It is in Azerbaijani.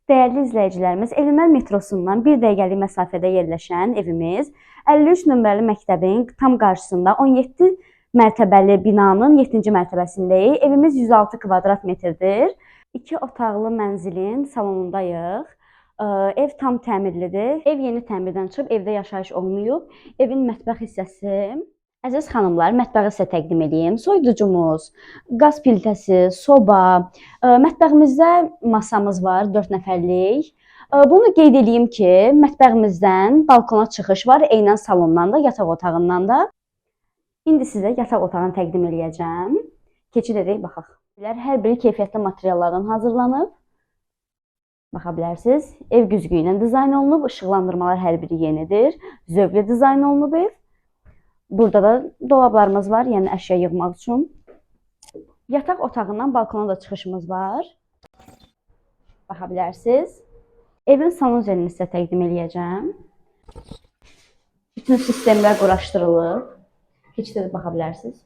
Dəyərli izləyicilərimiz, Elmlər metrosundan bir dəqiqəlik məsafədə yerləşən evimiz 53 nömrəli məktəbin tam qarşısında 17 mərtəbəli binanın 7-ci mərtəbəsindəyik. Evimiz 106 kvadrat metrdir. İki otaqlı mənzilin salonundayıq. Ev tam təmirlidir. Ev yeni təmirdən çıxıb, evdə yaşayış olmayıb. Evin mətbəx hissəsi. Əziz xanımlar, mətbəxi sizə təqdim edeyim. Soyuducumuz, qaz plitəsi, soba, mətbəximizdə masamız var, 4 nəfərlik. Bunu qeyd edeyim ki, mətbəximizdən balkona çıxış var, eynən salondan da, yataq otağından da. İndi sizə yataq otağını təqdim eləyəcəm. Keçid edək, baxaq. Hər biri keyfiyyətli materiallardan hazırlanıb. Baxa bilərsiniz. Ev güzgü ilə dizayn olunub, işıqlandırmalar hər biri yenidir. Zövqlü dizayn olunub ev. Burada da dolablarımız var, yəni əşya yığmaq üçün. Yataq otağından balkona da çıxışımız var. Baxa bilərsiniz. Evin sanuzelini sizə təqdim eləyəcəm. Bütün sistemlər quraşdırılıb. Keçid edib baxa bilərsiniz.